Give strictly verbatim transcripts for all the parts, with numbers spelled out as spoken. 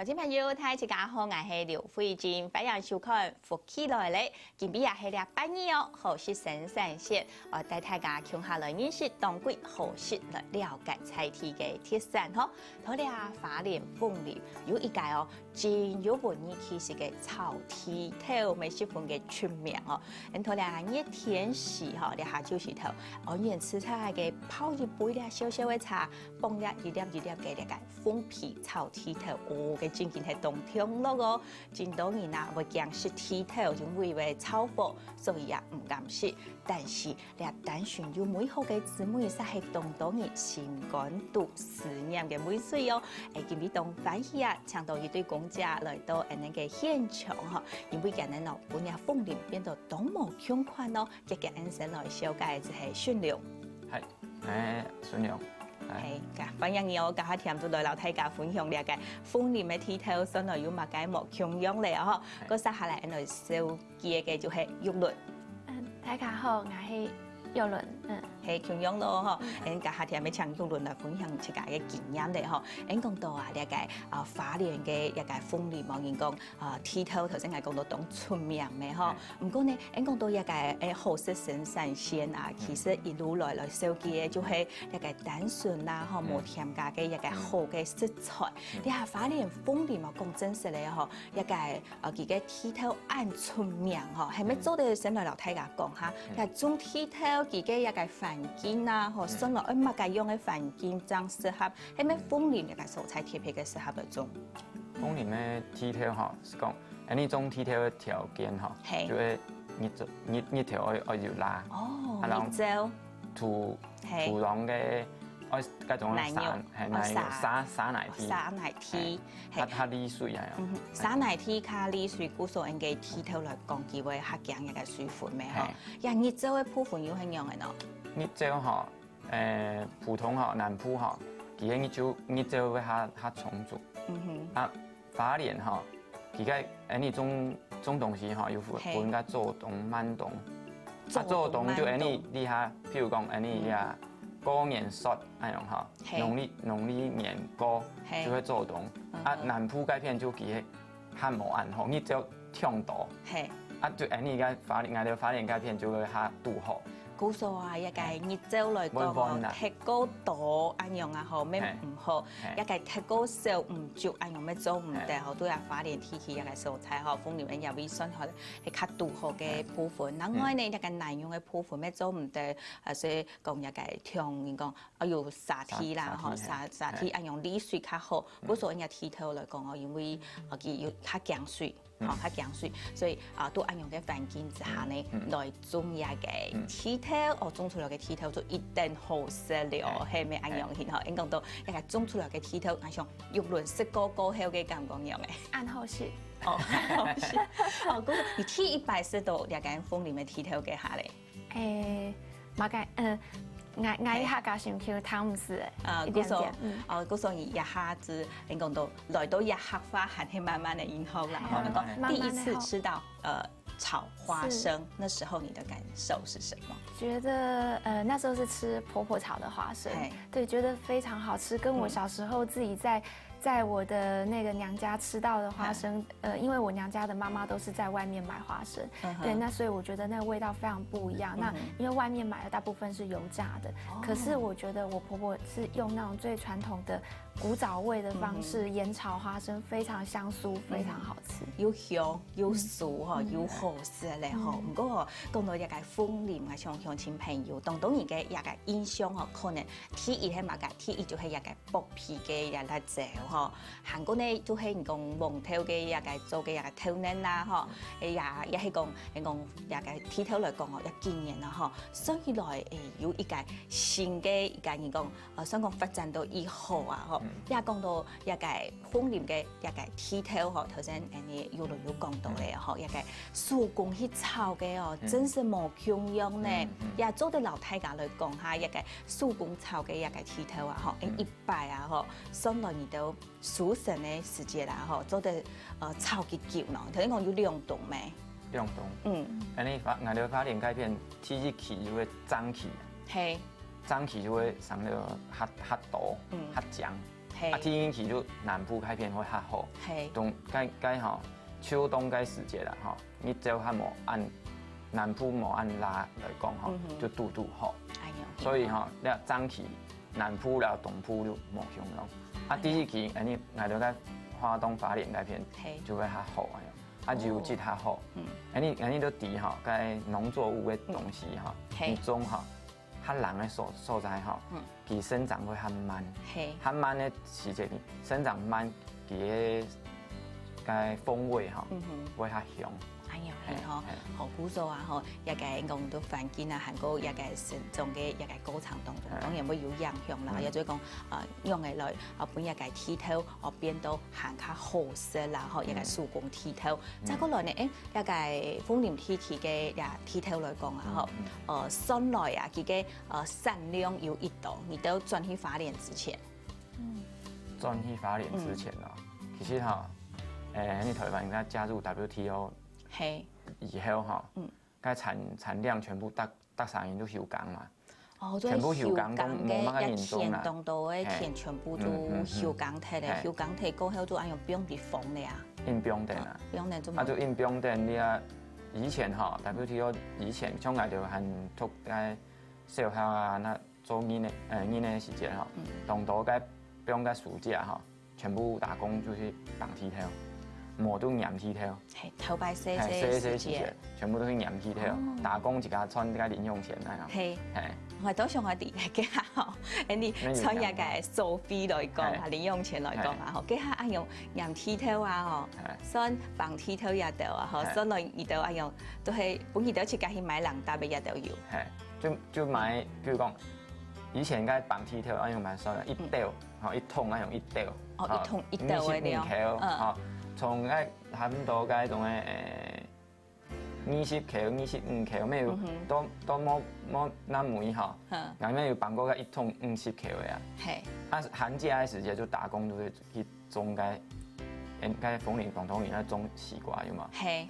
觀眾朋友，大家好，𠊎係劉慧晶，歡迎收看《福氣來了》。今晡日也係禮拜二哦，好食生產線，哦，帶大家共下來認識當地好食，來了解在地个特產吼。頭下花蓮鳳林有一個哦，真有文藝氣息个炒地豆，乜十分个出名哦。恁頭下熱天時吼，這下就係頭，哦，安然自在个泡一杯這燒燒个茶， 傍這一粒一粒个這個鳳皮炒地豆，哦，該真經係當暢樂哦。真多人啊，會驚食地豆，因為會燥火，所以啊，毋敢食。但是，這單純又美好个滋味，實係當多人心肝肚思念个味緒哦。欸，今晡日當歡喜啊，請到一對公姐來到𠊎等个現場吼，因為今日哦，分這鳳林變到當無共款哦。遽遽𠊎先來紹介，就係順龍。嗨， 欸，順龍。欸。係，歡迎你哦，今下添到來摎大家分享這個鳳林个地豆，算來有麼个無共樣咧吼。係。該接下來，𠊎來紹介个就係玉倫。嗯，大家好，𠊎係玉倫。嗯。係，共樣咯吼。嗯。𠊎今下添愛請玉倫來分享自家个經驗咧吼。𠊎講到啊，這個啊花蓮个這個鳳林哦，人講 啊，地豆頭先𠊎講到當出名个吼。嗯。毋過呢，𠊎講到這個，欸，好食生產線啊，嗯。其實一路來來紹介个就係這個單純啦，吼，嗯。無添加个這個好个食材。嗯。這下花蓮鳳林哦，講真實个吼，這個，呃，佢个地豆恁出名吼，係毋係做得先來摎大家講下，嗯。這種地豆佢个這個環境啊，吼，嗯。算來愛麼个樣个環境正適合，係毋係鳳林這個所在特別个適合來種？ 鳳林个地豆吼，係講，恁呢種地豆个條件吼，係。就係日照，日，日頭愛，愛有啦。哦，啊，然後日照。土，係。土壤个，愛，該種泥肉，沙，係，泥肉，哦，沙。沙，沙泥地。哦，沙泥地，係。係。較，較利水啊。嗯哼，沙泥地較利水，故所𠊎个地豆來講，佢會較驚該個水分个吼。係。呀，日照个部分又係仰仔呢？日照吼， 欸，普通吼，南部吼，佢个日照，日照會較，較充足。嗯哼。啊，花蓮吼，佢个，欸，你種，種東西吼，有分，係。分个做冬、慢冬。啊，做冬、做冬就，欸，你，慢冬。你下，譬如講，欸，你呀，嗯。過年煞，恁樣吼，係。農曆，農曆年過，係。就會做冬。嗯哼。啊，南部該片就佢个 較無恁好，日照忒多。係。啊，就恁呢个花蓮，𠊎兜花蓮該片就會較堵好。故所啊，這個日照來講哦，會彎啦。忒過多恁樣啊吼，乜毋好。係。這個忒過少毋足恁樣乜做毋得吼，係。對啊，花蓮地區這個所在吼，鳳林也會算吼，係較堵好个部分。係。另外呢，嗯。這個泥肉个部分乜做毋得，啊，所以講這個像人講， 啊，有沙地啦，吼，沙地，沙，沙地，係。恁樣利水較好。嗯。故所𠊎个地豆來講哦，因為，啊，佢有較驚水，嗯。吼，較驚水，所以，啊，在恁樣个環境之下呢，嗯，嗯。來種這個地豆，嗯。哦，種出來个地豆就一定好食了，係。係，乜恁樣形吼。係。𠊎講到，這個種出來个地豆，啊，像玉倫食過過後个感覺仰仔？恁好食。哦，好食。哦，故所你第一擺食到這個鳳林个地豆該下咧？ 欸，麼个，嗯，𠊎，𠊎个客家心臼聽毋識欸，啊，一點點，故所，嗯。啊，故所你這下子，你講到來到這客話還係慢慢个音吼啦，吼，嗯，你講，慢慢个吼。第一次吃到，呃，炒花生，是。那時候你的感受是什麼？覺得，呃，那時候是吃婆婆炒的花生，嘿。對，覺得非常好吃，跟我小時候自己在，嗯。在我的那個娘家吃到的花生，嗯。呃，因為我娘家的媽媽都是在外面買花生，嗯哼。對，那所以我覺得那個味道非常不一樣。那，嗯哼。因為外面買的大部分是油炸的，哦。可是我覺得我婆婆是用那種最傳統的古早味的方式，嗯哼。鹽炒花生，非常香酥，嗯哼。非常好吃。又香又酥吼，嗯。又好食咧吼。嗯。毋過吼，講到這個鳳林啊，鄉，鄉親朋友，當多人个這個印象吼，可能第一係麼个？第一就係這個 剝皮个這辣椒吼，還過呢，就係人講黃豆个這個做个這個豆奶啦吼，也，也係講，人講這個地豆來講哦，這幾年啊吼，算起來，欸，有一個新个一個人講，呃，算講發展到已好啊吼，嗯。也講到這個鳳林个這個地豆吼，頭先，欸，你有，有講到个吼，嗯。這個手工去炒个哦，嗯。真是無共樣呢。嗯，嗯。也做得摎大家來講下，這個手工炒个這個地豆啊吼，欸，嗯。一 擺啊吼，算來你兜收成个時節啦吼，做得，呃，炒幾久呢？頭先講有兩冬咩？兩冬。嗯。恁呢花，𠊎兜花蓮該片第一期就會正期，嘿。正期就會生到較，較多，嗯。較靚。嘿。啊，天氣就南部該片會較好。嘿。冬，該，該吼，秋冬該時節啦，吼，日照較無恁，南部無恁熱來講吼，嗯哼。就堵堵好。哎喲，所以吼，你看冬季南部啦、東部就無相同。啊，嘿。第一期，哎，你，𠊎兜在花東花蓮該片嘿。就會較好，哎喲。啊，哦。油質較好。嗯。哎，你，哎，你都知吼，該農作物个東西吼，嗯。嘿。你種吼， 較冷个所，所在吼，嗯。佢生長會較慢。嘿。較慢个時節，生長慢，佢个，該風味吼，嗯哼。會較香。哎呀，嘿，嘿吼，嘿。好，故所啊吼，這个講到環境啊，還過這个生長个這个過程當中，嘿。當然會有影響啦。嗯。也就係講，呃，用个來，啊，分這个地頭，哦，變到還較好食啦，吼，這个嗯。手工地頭。嗯。再過來呢，誒， 這个鳳林地區个這地頭來講啊，吼，嗯，嗯。呃，算來啊，佢个，呃，產量有幾多，你兜轉去花蓮之前。嗯。轉去花蓮之前哦，嗯。其實吼，誒，你台灣該加入W T O嘿。以後吼，嗯。該產，產量全部逐，逐儕人都休耕嘛。 哦，全部休耕，休耕个，講無麼个人種啦。也田當多个田全部都休耕忒咧，嘿。嗯，嗯，嗯。嘿。休耕忒過後就恁樣放地荒咧啊。硬放等啊。啊，放等做麼？啊，就硬放等你啊。以前吼，W T O以前，像𠊎兜還讀該小學啊，該做人个，呃，人个時節吼，嗯。當多該放該暑假吼， 全部打工就去挷地頭，無就撿地頭。嘿，頭擺細細个時節。嘿，細細个時節，全部都去撿地頭，哦。打工一下賺該零用錢恁樣。嘿。嘿。𠊎都想愛知，該下吼，恁樣賺這个收費來講啊，嘿。零用錢來講啊，嘿。吼，該下恁樣撿地頭啊，吼，嘿。算挷地頭這兜啊，吼，嘿。算來你兜恁樣，都係分你兜自家去買零搭个這兜有。嘿，就，就買，比如講，以前該挷地頭，恁樣買算了，一斗，嗯。吼，一桶恁樣一斗。 哦，吼，一桶一斗个了。二十五箍，嗯。吼，從該差不多該種个，誒，二十箍、二十五箍，乜有，嗯哼。都，都無，無那麼吼。嗯。𠊎乜有挷過該一桶五十箍个啊。嘿。啊，寒假个時節就打工，就係去種該，誒，該鳳林、東頭里該種西瓜，有無？嘿。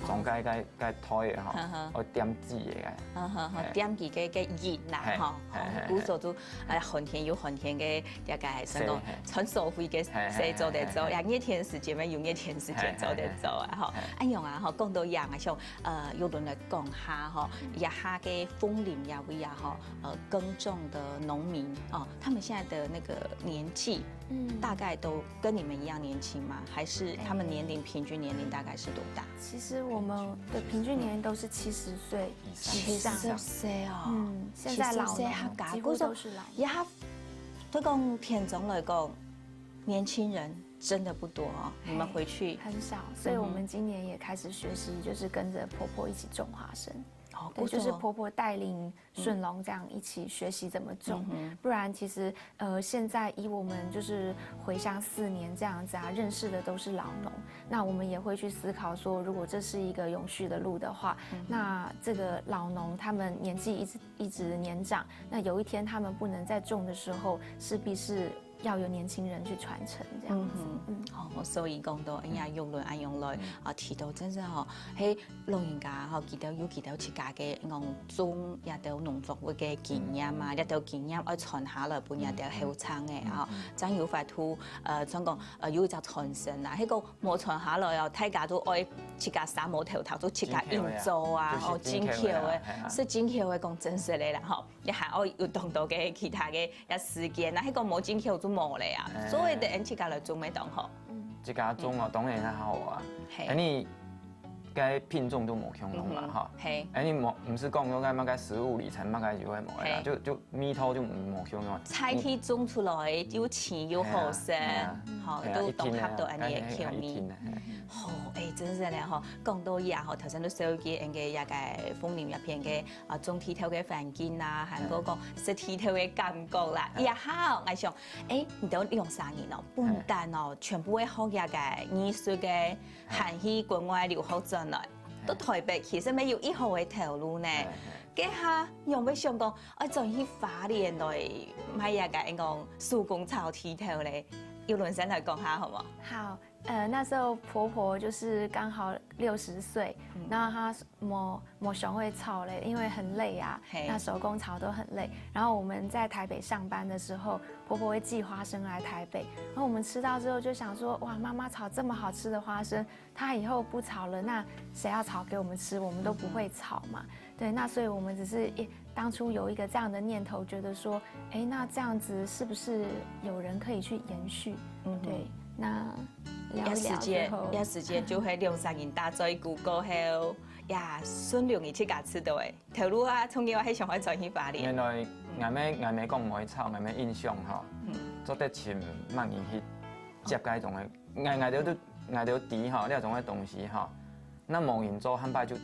種該，該，該菜个吼，嗯哼。愛點籽个該。嗯哼哼，嘿。點佢个，个仁啦，嘿，吼，嘿，嘿，嘿。故所就，哎，寒天有寒天个，這个，算講，嘿，嘿。賺收費个，嘿，嘿，事做得做，嘿，嘿，嘿。也熱天時節嘛，有熱天時節做得做啊，嘿，嘿，嘿，吼。嘿。恁樣啊，吼，講到這啊，像，呃，玉倫來講下，吼，嗯。這下个鳳林這位啊，吼，呃，耕種的農民，哦，他們現在的那個年紀，嗯。大概都跟你們一樣年輕嗎？還是他們年齡，哎。平均年齡大概是多大？ 其實我們的平均年齡都是七十歲以上。七十歲哦。嗯，現在老農幾乎都是老農。七十歲還，故所，也還，都講田中來講，年輕人真的不多哦。你們回去。嘿，很少，所以我們今年也開始學習，嗯哼。就是跟著婆婆一起種花生。哦，對，不錯。就是婆婆帶領 順龍這樣一起學習怎麼種。嗯哼。不然其實，呃，現在以我們就是回鄉四年這樣子啊，認識的都是老農，那我們也會去思考說，如果這是一個永續的路的話，嗯哼。那這個老農他們年紀一直，一直年長，那有一天他們不能再種的時候，勢必是要有年輕人去傳承這樣子。嗯哼。嗯。哦，所以講到，哎呀，嗯。玉倫恁樣來，嗯。啊，提到真正吼，嘿， 老人家吼，佢兜有佢兜自家个，講種這兜農作物个經驗啊，嗯。這兜經驗愛傳下來分這兜後生个吼，嗯，嗯。正有法度，呃，像講，呃，有一隻傳承啦。該個無傳下來哦，大家都愛自家三毛頭頭，就自家硬做啊，哦，進口个啊，進口个啊，係進口个，嘿啊。係進口个，講真實个啦吼，也還愛有當多个其他个 个時間，那該個無進口就無了啊，哎。所以得𠊎自家來種乜當好。嗯。自家種哦，嗯。當然較好啊。嘿。哎，你該品種都無共樣嘛，嗯哼，吼。嘿。哎，你無，毋係講講該麼个食物里程麼个就會無了啦，嘿。就，就味道就無共樣。在地種出來又鮮又好食，嘿啊，嘿啊。吼，嘿啊，都當合到𠊎个口味。一定的啊，該，該一定的，嘿。好，哎，真係咧吼，講到這吼，頭先都紹介𠊎个這个鳳林這片个 啊，種地頭个環境啦，還過講食地頭个感覺啦。哎。也好，𠊎想，哎，你兜兩儕人哦，不但哦，哎。全部會學這个藝術个，哎。還去國外留學轉來，哎。到台北其實乜有一好个頭路呢。哎，哎。該下仰會想講，愛轉去花蓮來賣這个，應講手工炒地頭咧？玉倫先來講下好無？好，呃，那时候婆婆就是刚好六十岁，然后她没没想会炒嘞，因为很累啊，那手工炒都很累。然后我们在台北上班的时候，婆婆会寄花生来台北，然后我们吃到之后就想说，哇，妈妈炒这么好吃的花生，她以后不炒了，那谁要炒给我们吃？我们都不会炒嘛。对，那所以我们只是一当初有一个这样的念头，觉得说，哎，那这样子是不是有人可以去延续？嗯，对，那聊一聊之后，一时间，一时间就係两三年打嘴鼓过后，呀，顺流你自家知道诶，头路啊，从以后还想要转去巴黎。原来俺们俺们讲没炒，俺们印象哈，做得请慢人去接该种的，俺俺都都俺都知哈，那种的东西哈，那某人做汉拜就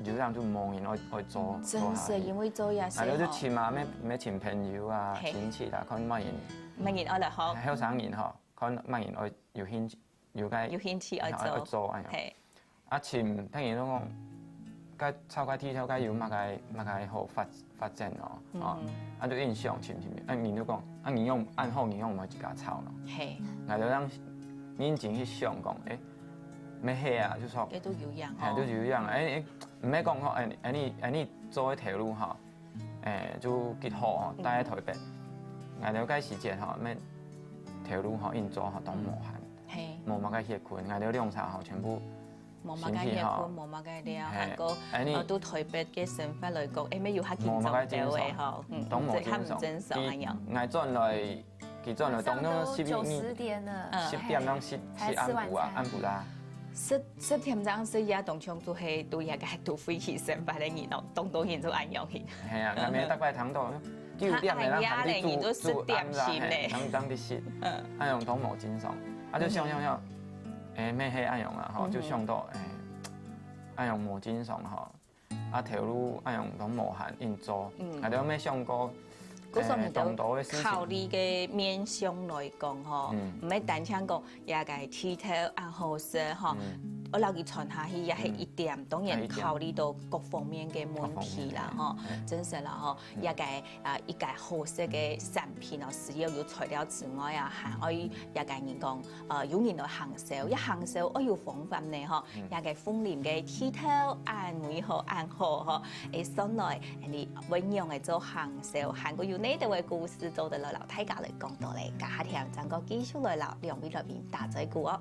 流量就某人爱爱做，真是因为做也是，俺都就请嘛，没没请朋友啊，亲戚啦，看慢人，慢人爱来好，后生人哈。 看慢人愛有興趣，有个有興趣愛做，愛做哎呀。啊，尋聽人都講，該炒該地頭該有麼个麼个好發發展哦，啊，啊就印象尋尋，啊人都講，啊人用暗號，人用麼个家炒咯，係，那就讓認真去想講，誒，沒係啊，就說，也都有樣，係，都有樣，誒誒，毋係講講，誒誒你誒你做一條路哈。 誒，就幾好哦，戴在台北。𠊎兜該時節吼，乜頭路吼，運作吼，當無閒，係，無麼个歇睏，𠊎兜兩儕吼，全部無麼个歇睏，無麼个尞，還過，呃，對台北个生活來講，誒，乜有較緊張兜誒吼，嗯，當無精神，較毋正常恁樣。𠊎轉來，佢轉來，當中十一點，十點鐘食食暗晡啊，暗晡啦。 十十點鐘食夜，當像就係對一個都會去上班个人哦，當多人就恁樣去。係啊，𠊎每逐擺聽到九點个人還在煮煮暗啦，係，當當在食，嗯，恁樣當無精神，啊就想想想，誒，乜係恁樣啊，吼，就想到誒，恁樣無精神吼。 啊頭路恁樣都無閒運作，𠊎兜乜想過，故所你兜考慮个面向來講吼，毋係單淨講這個地頭恁好食吼，愛摎佢傳下去也係一點，當然考慮到各方面个問題啦吼，真實啦吼，這個啊一個好食个產品哦，除了有材料之外啊，還愛這個人講，呃，有人來行銷，一行銷愛有方法呢吼。 這個鳳林个地頭恁美好恁好吼，誒，上來你仰般个做行銷，還過有哪兜个故事做得來摎大家來講到咧，這下聽正過繼續來摎兩位來賓打嘴鼓哦。